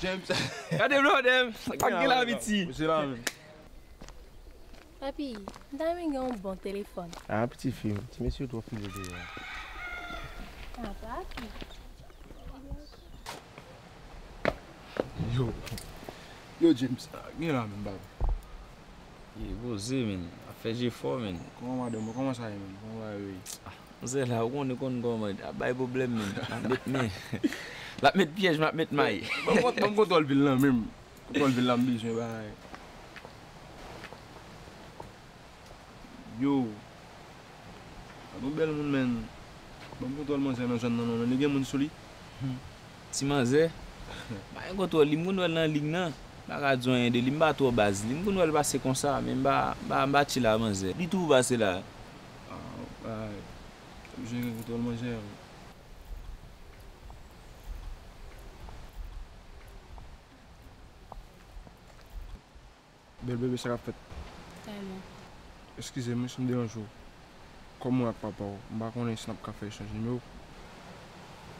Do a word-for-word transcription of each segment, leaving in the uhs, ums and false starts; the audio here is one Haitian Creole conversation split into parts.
James. Gade blòdè m. Ak gen la piti. Se la menm. Papi, m ta renmen gen yon bon telefòn. Ah, piti fi m. Ti mesye yo twò file deyò. Ah, papi. Yo. Yo, James. Gen la menm, bab. Ye, poze, men. Ap fè jefò, men. Kòman madanm ou? Kòman sa ye, men? Kòman bagay yo ye? Ah, manzè la, ou konnen konn kòman. Ap bay pwoblèm, men. L ap met, men. L ap met pyèj, m ap met may. Ban m kontwòl vil lan menm. Kontwòl vil la m bezwen bay. Yo. Gad yon bèl moun, men. Ban m kontwòl manzè nan zòn nan non, men li gen moun sou li. Ti manzè. M pa gen kontwòl li, m konn wè l nan lig nan. M pa ka di w anyen de li, m pa twò baz li. M konn wè l pase konsa, men m pa, m pa, m pa chill ak manzè. Li tou pase la. Ah, bay. Ou bezwen gen kontwòl manzè. Bèl bebe, sa k ap fèt? Trè byen. Eskize m wi si m deranje w. Kòman w ak papa w? M pa konnen si n ap ka fè echanj nimewo.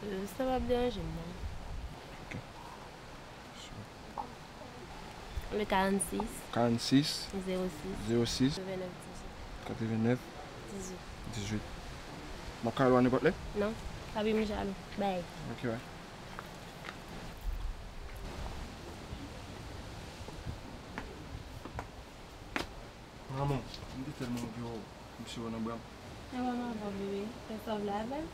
Euh, sa p ap deranje m, non. Ok. Le karannsis. Karannsis. Zewo sis. Zewo sis. Katrevennèf dizwit. Katrevennèf dizwit. Dizwit. M ap ka rele w a nenpòt lè? Non. Papi m jalou. Bay. Ok, bay. Manman, m te tèlman anvi wè w, m sere w nan bra m. Ewa manman, bebe, fè sa w vle avè m.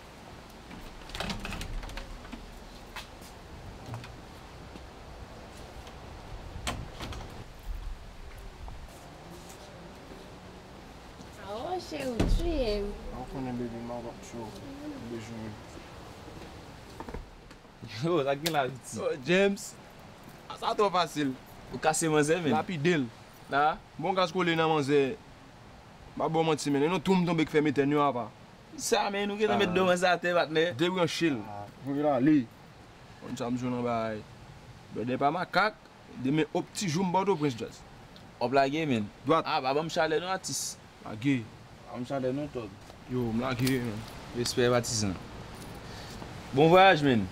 Awo cheri, w tiye m. Ou konnen bebe, m ap ap cho, m bezwen w. Yo, sa k gen la piti? Oh, James, sa twò fasil. Ou kase manzè, men. Lapide l. La? Bon gaz kole nan manzè. M pa ba w manti, men. E nan twou m tonbe k fè m etèn yo apa. Sa, men, nou gentan met do manzè atè, patnè. Debranche l. Voye l ale. Konn sa m jwenn anba a. Blòdè pa makak. Demen op ti jou m Pòtoprens, Jazz. W ap lage, men. Dwat. Ah, pa ban m chalè non, atis. Lage. Ban m chalè non, tòg. Yo, m lage, men. Respè, patizan. Bon vwayaj, men.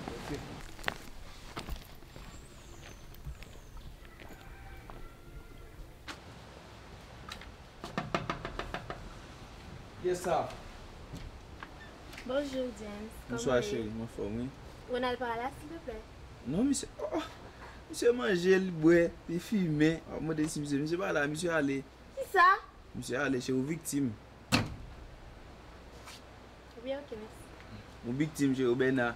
Kiyès sa? Bonjou, James. Bonswa, cheri. M anfòm, wi. Ronald pa la, silvouplè? Non, misye, oh, misye manje, li bwè, li fimen. W ap mande si misye, misye pa la, misye ale. Kisa? Misye ale, cheri, ou viktim. Wi, ok, mèsi. Ou viktim, cheri, ou Bèna.